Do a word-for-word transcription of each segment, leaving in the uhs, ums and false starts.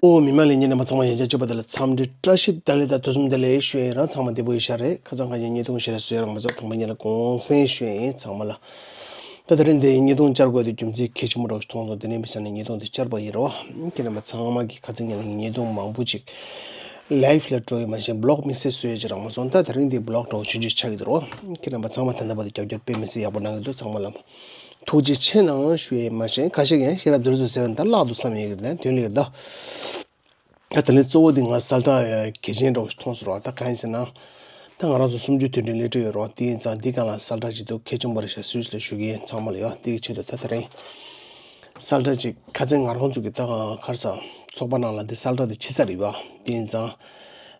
ཨོ་མི་མང་ལ་ཉན་མཁན་ཚང་མ་ཡང་བསྐྱར་བཅར་བ་དེ་ལ་འཚམས་འདྲི་བཀྲ་ཤིས་བདེ་ལེགས་དང་དུས་གསུམ་བདེ་ལེགས་ཞུ་ཡ་ཡིན། རང་ཚང་མ་བདེ་པོ་ཡིན་ཤག་རེད། ཁ་སང་ཁ་ཉིན་བརྙན་ཐུང་ཞེ་དྲག་བཟོ་ཡ་རག་མ་སོང་། དང་པོ་ཉིད་ལ་དགོངས་སེལ་ཞུ་ཡ་ཡིན་ཚང་མ་ལ། ད་དེ་རིང་འདི་བརྙན་ཐུང་བསྐྱར་དགོས་དུས་རྒྱུ་མཚན་གལ་ཆེན་པོ་འདྲ་བོ་ཞིག་མཐོང་སོང་། དེ་ནས་མི་ས་ནས་བརྙན་ཐུང་འདི་བསྐྱར་པ་ཡིན་རོ། ཁྱེད་རྣམ་པ་ཚང་མ་གིས་ཁ་སང་ཉིན་ལ་བརྙན་ཐུང་མང་པོ་ཅིག་ལའིབ་ལ་འགྲོ་ཡི་མ་གཞི་བི་ལོག་དམིགས་བསལ་བཟོ་ཡ་ཅིག་རག་མ་སོང་། ད་དེ་རིང་འདི་བི་ལོག་འདྲ་བོ་ཆུང་ཆུང་ཆགས་ཀྱི་འདུག་རོ། ཁྱེད་རྣམ་པ་ཚང་མ་ད་ལྟ་བར་དུ་རྒྱབ་སྐྱོར་དཔེ་མི་སྲིད་ཡག་པོ་གནང་གི་འདུག་ཚང་མ་ལ་ཐུགས་རྗེ་ཆེ་གནང་ཞུ་ཡ་ཡིན། མ་གཞི་ཁ་ཤས་ཀྱིས་ཤེས་རབ་བདེ་ལེགས་ཟེར་བ་འདི་བརླག་འདུག་བསམ་ཡོད་ཀྱི་རེད། དོན་ལ་ཡོད་ད། ད་དེ་ནས་གཙོ་བོ་དེ་ང་གསལ་བསྒྲགས་གལ་ཆེན་འདྲ་བོ་ཞིག་མཐོང་སོང་ར། ད་གང་ཡིན་ཟེར་ན། ད་ང་རང་ཚོ་གསུམ་བཅུ་དུས་དྲན་སླེབས་གྲབས་ཡོད་ར། དེ་ཡིན་ཙང་འདི་སྒང་ལ་གསལ་བསྒྲགས་ཅིག་འདུག་གལ་ཆེན་པོ་རེད་ཤག་སུད་སི་ལ་བཞུགས་མཁན་ཚང་མ་ལ་ཡོད། དེ་གི་ཆེད་དུ་ད་དེ་རིང་གསལ་བསྒྲགས་ཅིག་ཁ་སང་ང་རང་ཚོ་གི་ད་ག་རེ་ཟེར་ཚོགས་པ་ནང་ལ་འདི་གསལ་བསྒྲགས་འདི་བྱེད་ས་རེད་བ། དེ་ཡིན་ཙང་ཨ་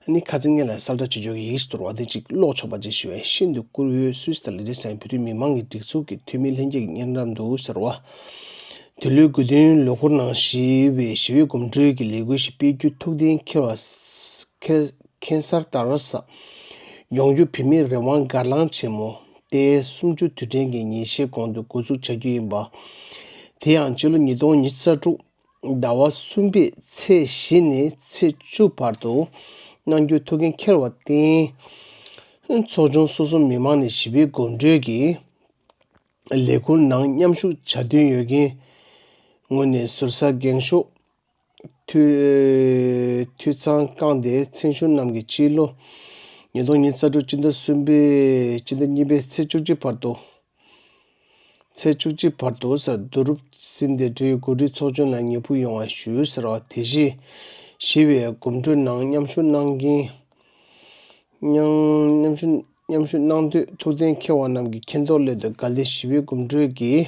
ནི་ཁ་སང་ངེད་ལ་གསལ་བསྒྲགས་བྱེད་ཆོག་གི་ཡིག་ཞིག་འདུག་ར། འདི་ཅིག་ཀློག་ཆོག་པ་ཅིག་ཞུ་བ་ཡིན། ཤིན་ཏུ་བཀུར་འོས། སུད་སི་དང་ལི་ཐེ་སི་ཐན་བོད་རིགས་མི་མང་གི་སྒྲིག་འཛུགས་ཀྱི་འཐུས་མི་ལྷན་རྒྱས་ཀྱི་སྙན་གྲགས་འདུག་ཟེར་བ། འདི་ལོའི་དགུ་སྟོན་ལོ་འཁོར་ནང་ཞི་བའི་ཞི་བའི་གོམ་བགྲོད་ཀྱི་ལས་འགུལ་ཞིག་སྤེལ་རྒྱུ་ཐུགས་གཏན་འཁེལ་བ། ཁེ- ཁེ་སར་དར་ས་ཡོང་རྒྱུ་བོད་མིའི་རང་དབང་སྒེར་ལངས་ཆེན་མོ་ཏེ་སུམ་ཅུ་དུས་དྲན་གྱི་ཉིན་ཤས་གོང་དུ་འགོ་འཛུགས་བྱ་རྒྱུ་ཡིན་པ། དེ་ཡང་སྤྱི་ལོ་ཉིས་སྟོང་ཉི་ཤུ་རྩ་དྲུག་ཟླ་བ་གསུམ་པའི་ཚེས་བཞི་ནས་ཚེས་བཅུ་བར་དུ་གནང་རྒྱུ་ཐུགས་འགན་འཁེལ་བར་བརྟེན། ཚོགས་ཆུང་སོ་སོ་མི་མང་ནས་ཞི་བའི་གོམ་བགྲོད་ཀྱི་ལས་འགུལ་ནང་མཉམ་ཞུགས་བྱ་འདུན་ཡོད་མཁན་ངོས་ནས་ཟུར་ཟ་འགེངས་ཤོག་འཐུས- འཐུས་ཚང་བསྐངས་ཏེ་མཚན་ཞུ་རྣམས་ཀྱིས་སྤྱི་ལོ་ཉིས་སྟོང་ཉི་ཤུ་རྩ་དྲུག་སྤྱི་ཟླ་གསུམ་པའི- སྤྱི་ཟླ་གཉིས་པའི་ཚེས་བཅུ་གཅིག་བར་དུ། ཚེས་བཅུ་གཅིག་བར་དུ་ཟེར། བསྡུ་རུབ་ཟིན་ཏེ་འབྲེལ་ཡོད་གོ་སྒྲིག་ཚོགས་ཆུང་ལ་ཉེ་ཕུགས་ཡོང་བ་ཞུ་ཟེར་བ། དེ་བཞིན་ཞི་བའི་གོམ་བགྲོད་ནང་མཉམ་ཞུགས་གནང་མཁན། མཉམ- མཉམ་ཞུགས- མཉམ་ཞུགས་གནང་འདོད་ཐུགས་གཏན་འཁེལ་བ་རྣམས་ཀྱི་མཁྱེན་རྟོགས་སླད་དུ། དགའ་ལྡན་ཞི་བའི་གོམ་བགྲོད་ཀྱི་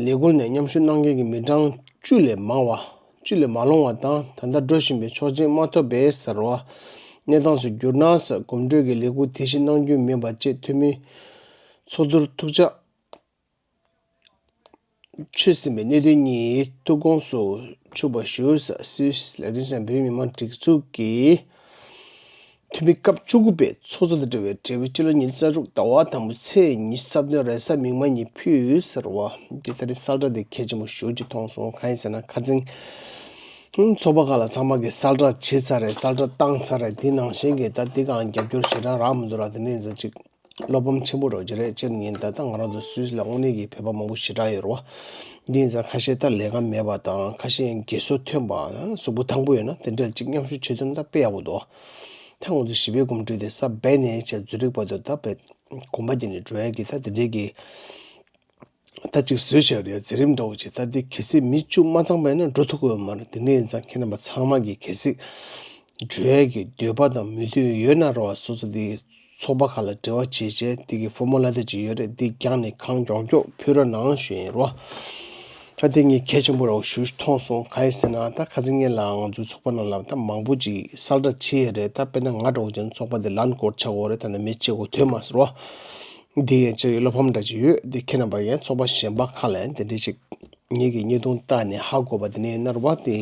ལས་འགུལ་ནས་མཉམ་ཞུགས་གནང་མཁན་གྱི་མི་གྲངས་བཅུ་ལས་མང་བ- བཅུ་ལས་མ་ལོངས་པ་དང་། ད་ལྟ་འགྲོ་བཞིན་པའི་ཆོག་མཆན་མ་ཐོབ་པའི་ཟེར་བ་གནས་སྟངས་སུ་གྱུར་ན་ཟེར། གོམ་བགྲོད་ཀྱི་ལས་འགུལ་དེ་བཞིན་གནང་རྒྱུ་མིན་པ་བཅས་འཐུས་མི་ཚོགས་འདུར་ཐུགས་ཅག་ཆོད་ཟིན་པའི་གནད་དོན་གཉིས་ཐུགས་དགོངས་སུ་ཆུད་པ་ཞུ་ཟེར། སུད་སི་ལ་ཏིན་སི་ཐན་བོད་མི་མང་སྒྲིག་འཛུགས་ཀྱི་འཐུས་མི་སྐབས་བཅུ་དགུ་པའི་ཚོགས་གཙོ་དང་འབྲེལ་བའི་འབྲས་བུ་སྤྱི་ལོ་ཉིས་སྟོང་རྩ་དྲུག་ཟླ་བ་དང་པོའི་ཚེས་ཉི་ཤུ་རྩ་བདུན་རེས་གཟའ་མིག་དམར་ཉིན་ཕུལ་ཟེར་བ། འདི་ལྟར་གསལ་བསྒྲགས་འདི་གལ་ཆེན་པོ་ཞེ་པོ་ཅིག་མཐོང་སོང་། གང་ཡིན་ཟེར་ན་ཁ་སང་ཚོགས་པ་ཁག་ལ་ཚང་མ་གིས་གསལ་བསྒྲགས་བྱས་ཚར་རེད། གསལ་བསྒྲགས་བཏང་ཚར་རེད། འདི་ནང་བཞིན་གྱི་ད་འདི་གང་རྒྱབ་སྐྱོར་ཞེ་དྲག་རག་མི་འདུག་ར། དེ་ནས་ཡིན་ཙང་ཅིག་བློ་ཕམ་ཆེན་པོ་རེད་པ། ཅི་རེད་ཅེ་ན་ཡིན་ད། ད་ང་རང་ཚོ་སུད་སི་ལ་དངོས་གནས་ཀྱི་བོད་པ་མང་པོ་ཞེ་དྲག་ཡོད་རེད་པ། འདི་ཡིན་ཙང་ཁ་ཤས་ད་ལས་ཀ་མེད་པ་དང་། ཁ་ཤས་ཡང་འགྱོད་སོ་ཐོན་པ། གཟུགས་པོ་ཐང་པོ་ཡོད་ན་དེ་འདྲ་ཅིག་མཉམ་ཞུགས་བྱེད་ཐུབ་ན་ད་དཔེ་ཡག་པོ་འདུག་ད་ང་ཚོ་ཞི་བའི་གོམ་བགྲོད་དེ་གཟའ་སྦས་ནས་བྱས་ཛུ་རིག་བར་དུ་ད་དཔེ་གོམ་པ་བརྒྱབ་ནས་འགྲོ་ཡ་གི་ད་དེ་འདྲའི་གི་ད་ཅིག་བཟོས་བྱས་རེད། མཛད་རིམ་འདྲ་བོ་ཅིག་ད་འདི་གལ་སྲིད་མི་བཅུ་མ་ཚང་པ་ཡིན་ན་འགྲོ་ཐུབ་ཀྱི་ཡོད་མ་རེད། དེ་འདྲ་ཡིན་ཙང་ཁྱེད་རྣམ་པ་ཚང་མ་གིས་གལ་སྲིད་འགྲོ་ཡ་གི་འདོད་པ་དང་མོས་མཐུན་ཡོད་ན་རེད་པ། སོ་སོ་འདི་ཚོགས་པ་ཁག་ལ་འབྲེལ་བ་བྱས་བྱས་འདི་གི་ཕོར་མ་ལ་དེ་ཅིག་ཡོད་རེད། འདི་བརྒྱངས་ནས་གང་མགྱོགས་མགྱོགས་ཕུལ་རོགས་གནང་ཞུ་ཡིན་རོ། ད་དེ་ངས་གལ་ཆེན་པོ་རེད་པ་ཞུ་མཐོང་སོང་། གང་ཡིན་ཟེར་ན་ད་ཁ་སང་ངེད་ལ་ང་ཚོའི་ཚོགས་པ་ནང་ལ་ད་མང་པོ་ཅིག་གསལ་བསྒྲགས་བྱས་ཡོད་རེད། ད་དཔེར་ན་ང་འདྲ་བོ་ཅན་ཚོགས་པ་འདི་ལན་སྐོར་ཆགས་ཡོད་རེད། ད་ནི་མི་གཅིག་པོ་ཐོན་མ་སོང་རོ། འདི་ཡང་ཅིག་བློ་ཕམ་འདྲ་ཅིག་ཡོད། འདི་ཁྱེད་རྣམ་པ་ཡང་ཚོགས་པ་གཞན་པ་ཁག་ལ་ཡང་དེ་འདྲ་ཅིག་ངེད་ཀྱི་བརྙན་ཐུང་བལྟས་ནས་ཧ་གོ་བ་དེ་ནས་ཡིན་ན་རེད་པ། དེ་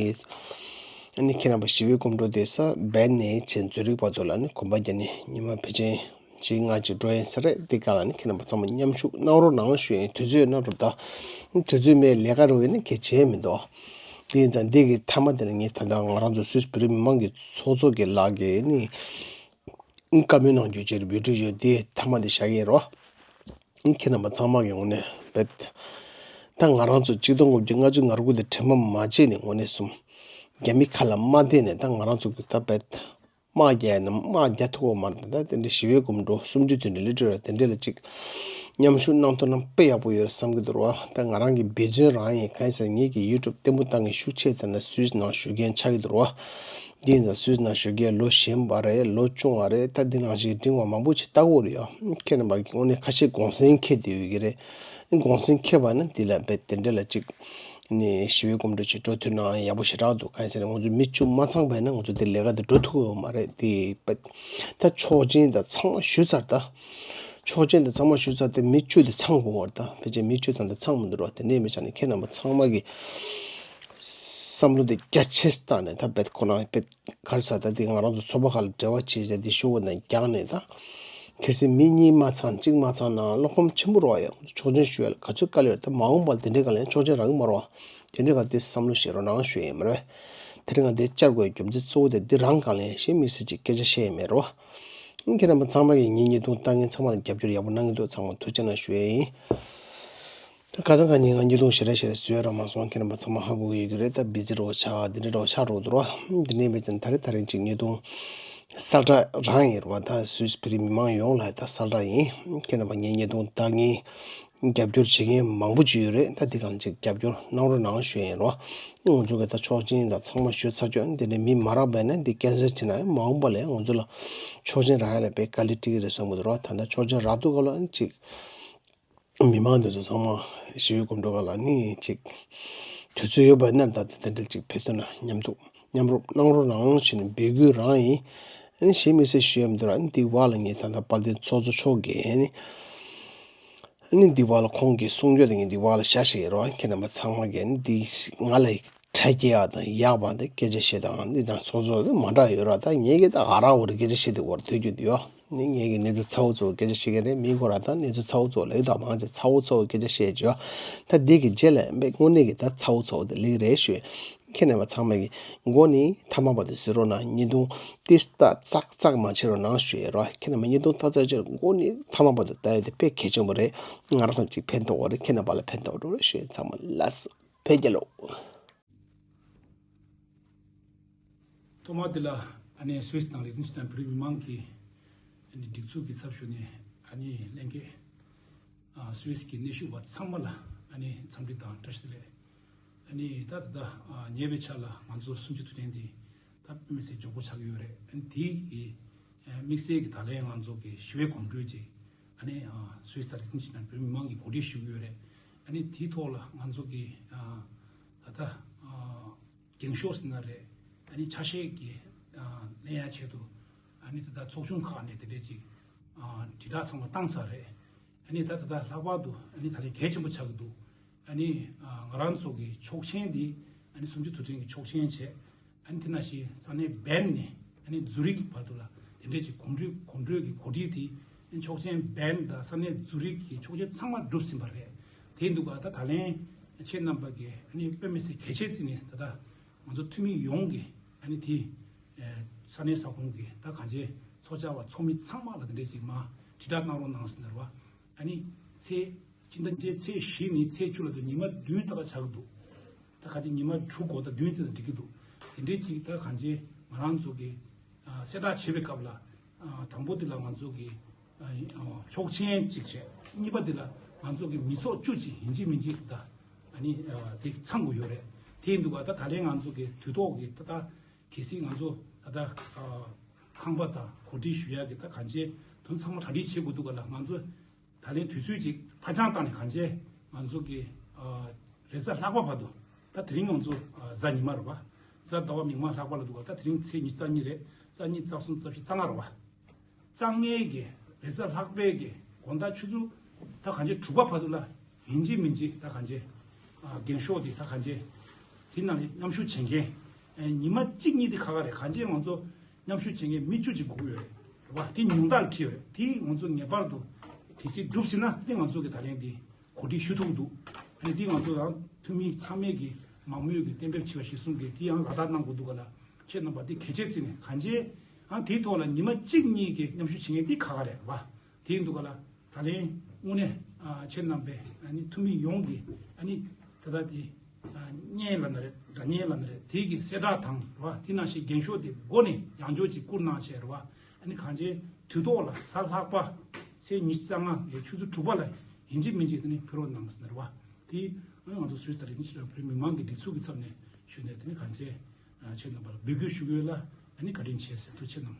ཨ་ནི་ཁྱེད་རྣམ་པ་ཞི་བའི་གོམ་བགྲོད་དེ་གཟའ་སྦས་ནས་བྱས་ཛུ་རིག་བར་དུ་ལ་ནི་གོམ་པ་བརྒྱབ་ནས་ཉི་མ་ཕལ་ཆེར་བཞི་ལྔ་ཅིག་འགྲོ་ཡིན་ས་རེད། དེ་ག་ལ་ནི་ཁྱེད་རྣམ་པ་ཚང་མ་མཉམ་ཞུགས་གནང་རོགས་གནང་ཞུ་ཡིན། དུས་ཚོད་ཡོད་ན་རེད་ད། དུས་ཚོད་མེད་ལས་ཀ་རུ་ཡིན་ན་གལ་ཆེ་མི་འདུག་དེ་ཡིན་ཙང་འདི་གི་མཐའ་མ་དེ་ལ་ངས་ད་ལྟ་ང་རང་ཚོ་སུད་སི་བོད་རིགས་མི་མང་གི་ཚོགས་གཙོ་གི་ལག་གི་ནི་བཀའ་མོལ་གནང་རྒྱུ་ཅིག་བོད་ཕྲུག་ཡོད་དེ་མཐའ་མ་དེ་བཞག་གི་ཡིན་རོ། ཁྱེད་རྣམ་པ་ཚང་མ་གི་ངོས་ནས་བེད། ད་ང་རང་ཚོ་གཅིག་སྟོང་དགུ་བརྒྱ་ལྔ་བཅུ་ང་དགུ་དེ་དྲན་པ་མ་བརྗེད་ནས་ངོས་ནས་གསུམ། རྒྱ་མི་ཁ་ལ་མ་བསྡད་ནས་ད་ང་རང་ཚོ་གི་ད་བེད། དམག་རྒྱག་ཡ་ན་དམག་རྒྱག་ཐུབ་ཀྱི་མ་རེད། ད་དེ་འདྲའི་ཞི་བའི་གོམ་བགྲོད་སུམ་ཅུ་དོན་དྲུག་སླེབས་གྲབས་ར་དེ་འདྲ་ལ་ཅིག་མཉམ་ཞུགས་གནང་ཐུབ་ན་དཔེ་ཡག་པོ་ཡོད་རེད་བསམ་གྱི་འདུག་ར། ད་ང་རང་གི་འབད་བརྩོན་རང་ཡིན། གང་ཡིན་ཟེར་ངེད་ཀྱི་ཡུ་ཊུབ་ལྟད་མོ་ལྟ་མཁན་ཤུགས་ཆེ་དེ་འདྲ་སུད་སི་ནང་བཞུགས་མཁན་ཆགས་ཀྱི་འདུག་ར། འདི་ཡིན་ཙང་སུད་སི་ནང་བཞུགས་མཁན་ལོ་གཞོན་པ་རེད། ལོ་ཆུང་བ་རེད། ད་འདི་ནང་བཞིན་འབྲིང་བ་མང་པོ་ཅིག་ལྟ་གི་ཡོད་རེད་ཡ། ཁྱེད་རྣམ་པ་གི་དངོས་གནས་ཁ་ཤས་དགོངས་སེལ་འཁེལ་བསྡད་ཡོད་ཀྱི་རེད། དགོངས་སེལ་འཁེལ་བ་ན་འདི་ལ་བེད་དེ་འདྲ་ལ་ཅིག་ནས་ཞི་བའི་གོམ་བགྲོད་ཅིག་འགྲོ་ཐུབ་ན་ཡག་པོ་ཞེ་དྲག་འདུག་གང་ཡིན་ཟེར་ན་ང་ཚོ་མི་བཅུ་མ་ཚང་པ་ཡིན་ན་ང་ཚོ་འདི་ལས་ཀ་འདི་འགྲོ་ཐུབ་ཀྱི་ཡོད་མ་རེད། དེ་བེད་ད་ཆོག་མཆན་ད་ཚང་མ་ཞུས་ཚར། ད་ཆོག་མཆན་ད་ཚང་མ་ཞུས་ཚར། དེ་མི་བཅུ་དེ་ཚང་དགོས་པ་རེད། ད་ཕལ་ཆེར་མི་བཅུ་དང་དེ་ཚང་མི་འདུག་ར། དེ་འདྲ་མི་ཆགས་ནས་ཁྱེད་རྣམ་པ་ཚང་མ་གི་བསམ་བློ་དེ་རྒྱ་ཆེ་བཏང་ནས་ད་བེད་ཁོ་རང་བེད་ག་རེ་ཟེར་ད་དེ་ང་རང་ཚོ་ཚོགས་པ་ཁག་ལ་འབྲེལ་བ་བྱས་བྱས་དེ་ཞུ་བ་དང་རྒྱག་ནས་ད་ གལ་སྲིད་མི་གཉིས་མ་ཚང་གཅིག་མ་ཚང་ན་བློ་ཕམ་ཆེན་པོ་རེད་བ། ཡང་ཆོག་མཆན་ཞུ་ཡ་ལ་ག་ཚོད་དཀའ་ལས་རེད། ད་མ་འོངས་པ་ལ་དེ་འདྲའི་སྒང་ལ་ཡང་ཆོག་མཆན་རག་གི་མ་རེད་བ། དེ་འདྲའི་སྒང་དེ་བསམ་བློ་བཞེས་རོགས་གནང་ཞུ་ཡ་ཡིན་མ་རེད། དེ་རིང་ང་འདི་བཅར་དགོས་རྒྱུ་མཚན་གཙོ་བོ་དེ་འདི་རང་སྒང་ལ་ཡང་གཞན་དམིགས་བསལ་གྱི་སྐད་ཆ་བཤད་ཡ་མེད་རེད་བ། ཁྱེད་རྣམ་པ་ཚང་མ་གིས་ངའི་བརྙན་ཐུང་ལྟ་མཁན་ཚང་མ་ལ་རྒྱབ་སྐྱོར་ཡག་པོ་གནང་གི་འདུག་ཚང་མ་ཐུགས་རྗེ་གནང་ཞུ་ཡ་ཡིན། ཁ་སང་ཁ་ཉིན་ང་བརྙན་ཐུང་ཞེ་དྲག་ཞེ་དྲག་བཟོས་རག་མ་སོང་། ཁྱེད་རྣམ་པ་ཚང་མ་ཧ་གོ་གི་ཡོད་ཀྱི་རེད། ད་བི་ཛི་རོ་ཆགས་འདི་འདྲ་རོ་ཆགས་འགྲོ་འདུག་རོ། འདི་ནས་མེད་ཙང་ད་རེས་ད་རིང་ཅིག་བརྙན་ཐུང་གསལ་བསྒྲགས་རང་ཡིན་རོ། ད་སུད་སི་བོད་རིགས་མི་མང་ཡོངས་ལ་ད་གསལ་བསྒྲགས་ཡིན། ཁྱེད་རྣམ་པ་ངའི་བརྙན་ཐུང་ལྟ་མཁན་རྒྱབ་སྐྱོར་བྱེད་མཁན་མང་པོ་ཅིག་ཡོད་རེད། ད་འདི་གང་ཅིག་རྒྱབ་སྐྱོར་གནང་རོགས་གནང་ཞུ་ཡིན་རོ། ང་ཚོ་གི་ད་ཆོག་མཆན་ད་ཚང་མ་ཞུས་ཚར་ཆོག་འདི་ནས་མི་མ་རག་པ་ཡིན་ན་འདི་ཀན་སལ་བྱས་ན་མ་འོངས་པ་ལ་ང་ཚོ་ལ་ཆོག་མཆན་རག་ཡ་ལ་དཔེ་དཀའ་ལས་འཕྲད་ཀྱི་རེད་བསམ་གི་འདུག་རོ། ད་ད་ཆོག་མཆན་རག་དུས་སྐབས་ལ་ཅིག་མི་མང་འདི་ཚོ་ཚང་མ་ཞི་བའི་གོམ་བགྲོད་སྒང་ལ་ནི་ཅིག་དུས་ཚོད་ཡོད་པ་ཡིན་ན་ད་ལྟ་དེ་འདྲ་ཅིག་ཕེབས་ཐུབ་ན་མཉམ་དུ་མཉམ་རུབ་གནང་རོགས་གནང་ཞེས་ནས་འབོད་སྐུལ་རང་ཡིན། ཨ་ནི་གཞན་དམིགས་བསལ་ཞུ་ཡ་མི་འདུག་ར། ཨ་ནི་འདི་བར་ལ་ངས་ད་ལྟ་དཔལ་ལྡན་ཚོགས་གཙོ་མཆོག་གིས་ཨ་ནི་ཨ་ནི་འདི་བར་ལ་ཁོང་གིས་གསུང་ཡོད་དེ་ངས་འདི་བར་ལ་བཞག་བཞག་ཡིན་རོ། ཁྱེད་རྣམ་པ་ཚང་མ་གིས་ཨ་ནི་འདི་ང་ལ་དྲ་རྒྱ་དང་ཡག་པ་འདི་སྐད་ཆ་བཤད་དང་འདི་དང་ཚོགས་གཙོ་འདི་མ་འདྲ་ཡོད་ར། ད་ངས་གི་ད་ཨ་ར་འོ་རི་སྐད་ཆ་བཤད་དེ་འོར་དུས་རྒྱུ་འདི་ཡོད། ནི་ངས་གི་གནས་ཚུལ་ཚ་བོ་ཚ་བོ་སྐད་ཆ་བཤད་མཁན་རེད། མི་ཁོ་ར་ད་གནས་ཚུལ་ཚ་བོ་ཚ་བོ་ལབ་ཡོད་དང་མང་ཆེ་ཚ་བོ་ཚ་བོ་སྐད་ཆ་བཤད་བྱོས། ད་འདི་གི་རྗེས་ལ་ཡང་དངོས་གནས་ཀྱི་ད་ཚ་བོ་ཚ་བོ་དེ་ལེགས་རེད་ཞུ། ཁྱེད་རྣམ་པ་ཚང་མ་གི་མགོ་ནི་ཐ་མ་བར་དུ་གཟིགས་རོགས་གནང་། བརྙན་ཐུང་ཏིས་ཏ་ཙག་ཙག་མ་བྱེད་རོགས་གནང་ཞུ་ཡ་རོ། ཁྱེད་རྣམ་པ་བརྙན་ཐུང་ལྟ་ཚར་རྗེས་མགོ་ནི་ཐ་མ་བར་དུ་ལྟ་ཡ་དེ་དཔེ་གལ་ཆེན་པོ་རེད། ང་རང་ལ་ཅིག་ཕན་ཐོགས་པ་རེད། ཁྱེད་རྣམ་པ་ལ་ཕན་ཐོགས་འགྲོ་རེད་ཞུ་ཡ། ཚང་མ་ལ་སོ་ཕན་རྒྱལ་ལོ། ཐོག་མ་དེ་ལ་ཨ་ནི་སུད་སི་དང་ལིག་ཏེན་ཤི་ཏན་བོད་རིགས་མི་མང་གི་ཨ་ནི་སྒྲིག་འཛུགས་ཀྱི་ཚབ་ཞུས་ནས་ཨ་ནི་ལྷན་རྒྱས་ཨ་སུད་སི་གི་གནས་བཞུགས་པ་ཚང་མ་ལ་ཨ་ནི་འཚམས་འདྲི་དང་བཀྲ་ཤིས་བདེ་ལེགས། ཨ་ནི་ད་ད་ལྟ་ཨ་ཉེ་བའི་ཆར་ལ་ང་ཚོ་གསུམ་བཅུ་དུས་དྲན་འདི་ད་དཔེ་མི་སྲིད་མགྱོགས་པོ་ཆགས་ཀྱི་ཡོད་རེད། ཨ་ནི་དེའི་གི་ཨ་དམིགས་བསལ་གྱི་ད་ལན་ང་ཚོ་གི་ཞི་བའི་གོམ་བགྲོད་ཅིག་ཨ་ནི་ཨ་སུད་སི་དང་ལིག་ཏེན་ཤི་ཏན་བོད་མི་མང་གིས་གོ་སྒྲིག་ཞུ་གི་ཡོད་རེད། ཨ་ནི་དེའི་ཐོག་ལ་ང་ཚོ་གི་ཨ་ད་ལྟ་ཨ་འགེངས་ཤོག་ཟེར་ན་རེད། ཨ་ནི་ཆ་ཤས་ཀྱི་ཨ་ལེན་ཡ་ཆེད་དུ་ཨ་ནི་ད་ལྟ་ཚོགས་ཆུང་ཁག་ནས་དེ་འདྲས་ཅིག་ཨ་དྲིལ་བསྒྲགས་ཚང་མ་བཏང་ཚར་རེད། ཨ་ནི་ད་ད་ལྟ་ལྷག་པར་དུ་ཨ་ནི་ད་ལན་གལ་ཆེན་པོ་ཆགས་ཀྱི་འདུག་ཨ་ནི་ཨ་ང་རང་ཚོ་གི་ཆོག་མཆན་འདི་ཨ་ནི་གསུམ་བཅུ་དུས་དྲན་གྱི་ཆོག་མཆན་བྱས། ཨ་ནི་དེ་ནང་བཞིན་ས་གནས་བྷན་ནས་ཨ་ནི་ཛུ་རིག་བར་དུ་ལ་དེ་འདྲས་ཀྱི་གོམ་བགྲོད་གོམ་བགྲོད་ཀྱི་གོ་སྒྲིག་དེ་ཨ་ནི་ཆོག་མཆན་བྷན་དང་ས་གནས་ཛུ་རིག་གི་ཆོག་མཆན་ཚང་མ་གྲུབ་ཟིན་པ་རེད། དེ་འདུག་ག་ད་ད་ལན་ཁྱེད་རྣམ་པ་གིས་ཨ་ནི་དཔེ་མི་སྲིད་གལ་ཆེ་བརྩིས་ནས་ད་ལྟ་ང་ཚོ་འཐུས་མི་ཡོངས་ཀྱིས་ཨ་ནི་དེ་ཨ་ས་གནས་ས་ཁོངས་ཀྱི་ད་གང་ཅི་ཚོགས་བཅར་བ་ཚོགས་མི་ཚང་མ་ལ་དེ་འདྲས་ཅིག་མ་དྲིལ་བསྒྲགས་གནང་རོགས་གནང་ཟེར་ནས་རེད་བ། ཨ་ནི་ཚེས་ཕྱི་ཟླ་འདིའི་ཚེས་བཞི་ནས་ཚེས་བཅུ་ལ་དུ་ཉི་མ་བདུན་ཏག་ཏག་ཆགས་ཀྱི་འདུག་ད་གང་ཅི་ཉི་མ་དྲུག་གོ་ད་བདུན་ཙམ་ལ་འགྲིག་གི་འདུག་དེ་འདྲའི་ཅིག་ད་གང་ཅི་ང་རང་ཚོ་གི་ཨ་གསལ་བསྒྲགས་བྱེད་པའི་སྐབས་ལ་ཨ་དང་པོ་དེ་ལ་ང་ཚོ་གི་ཨ་ཨ་ཆོག་མཆན་གཅིག་བྱས། གཉིས་པ་དེ་ལ་ང་ཚོ་གི་མི་ཚོགས་བཅུ་ཅིག་ཡིན་གཅིག་མིན་གཅིག་ད་ཨ་ནི་ཨ་དེ་ཚང་དགོས་ཡོད་རེད། དེ་ཡིན་འདུག་ག་ད་ད་ལན་ང་ཚོ་གི་དུས་ཐོག་གི་ད་ད་གལ་སྲིད་ང་ཚོ་ད་ད་ཨ་ཁང་པ་དང་གོ་སྒྲིག་ཞུ་ཡག་གི་ད་གང་ཅི་དོན་ཚང་མ་གྲ་སྒྲིག་བྱེད་དགོས་འདུག་ག་ལ། ང་ཚོ་ད་ལན་དུས་ཚོད་ཅིག་ཕར་འགྱངས་བཏང་ནས་གང་ཅི་ང་ཚོ་གི་ཨ་རེས་གཟའ་ལྷག་པ་བར་དུ། ད་དེ་རིང་ང་ཚོ་ཨ་གཟའ་ཉི་མ་རེད་བ། གཟའ་ཟླ་བ་མིག་དམར་ལྷག་པ་ལ་འདུག་ག་ད་དེ་རིང་ཚེས་ཉི་ཤུ་རྩ་གཉིས་རེད། རྩ་གཉིས་རྩ་གསུམ་རྩ་བཞི་རྩ་ལྔ་རེད་བ། རྩ་ལྔའི་གི་རེས་གཟའ་ལྷག་པའི་གི་དགོང་དག་ཆུ་ཚོད་ད་གང་ཅི་དྲུག་པ་བར་དུ་ལ་ཡིན་གཅིག་མིན་གཅིག་ད་གང་ཅི་ཨ་འགེངས་ཤོག་དེ་ད་གང་ཅི་དེ་ནང་ལ་མཉམ་ཞུགས་བྱེད་མཁན་ཨ་ཉི་མ་གཅིག་གཉིས་དེ་ཁག་ཁག་རེད། གང་ཅི་ང་ཚོ་མཉམ་ཞུགས་བྱེད་མཁན་མི་བཅུ་ཅིག་དགོས་ཀྱི་ཡོད་རེད་བ། དེ་ཉུང་མཐར་ཁྲིད་ཡོད་རེད། དེ་ང་ཚོ་ངེས་པར་དུ་གལ་སྲིད་འགྲུབ་ཟིན་ན་དེ་ང་ཚོ་གི་ད་ལན་དེ་གོ་སྒྲིག་ཞུ་ཐུབ་འདུག་ཨ་ནི་དེ་ང་ཚོ་རང་འཐུས་མི་ཚང་མས་ཀྱི་མང་མོས་ཀྱི་གཏན་འབེབས་བྱས་པ་གཞིར་བཟུང་གི་དེ་ཡང་ལག་བསྟར་གནང་དགོས་འདུག་ག་ལ། ཁྱེད་རྣམ་པ་དེ་གལ་ཆེ་བརྩིས་ནས་གང་ཅི་ཨང་དེའི་ཐོག་ལ་ཉི་མ་གཅིག་གཉིས་ཀྱི་མཉམ་ཞུགས་བྱེད་མཁན་དེ་ཁག་ཁག་རེད་བ། དེ་ཡིན་འདུག་ག་ལ། ད་ལན་དངོས་གནས་ཨ་ཁྱེད་རྣམ་པས་ཨ་ནི་འཐུས་མི་ཡོངས་ཀྱིས་ཨ་ནི་ད་ལྟ་དེ་ཨ་བརྙན་ལབ་ན་རེད། སྒྲ་བརྙན་ལབ་ན་རེད། དེ་གི་གསལ་བསྒྲགས་དང་རེད་བ། དེ་ནང་བཞིན་འགེངས་ཤོག་དེ་མགོ་ནས་ཡང་བསྐྱར་ཅིག་བསྐུར་གནང་བྱས་རེད་བ། ཨ་ནི་གང་ཅི་དུས་ཐོག་ལ་གཟའ་ལྷག་པ་ཚེས་ཉི་ཤུ་རྩ་ལྔ་ཡི་ཆུ་ཚོད་དྲུག་པ་ལ་ཡིན་གཅིག་མིན་གཅིག་དེ་ནི་ཕེབས་རོགས་གནང་ཟེར་ནས་རེད་བ། དེ་ཨ་ནི་ང་ཚོ་སུད་སི་དང་རིག་གནས་ཤེས་ཡོན་བོད་མི་མང་གི་སྒྲིག་འཛུགས་ཀྱི་ཚབ་ནས་ཞུས་ནས་དེ་ནི་གང་ཅི་ཨ་ཁྱེད་རྣམ་པ་ལ་འབོད་སྐུལ་ཞུ་གི་ཡོད་ལ། ཨ་ནི་བཀའ་དྲིན་ཆེ་ཟེར། ཐུགས་རྗེ་གནང་།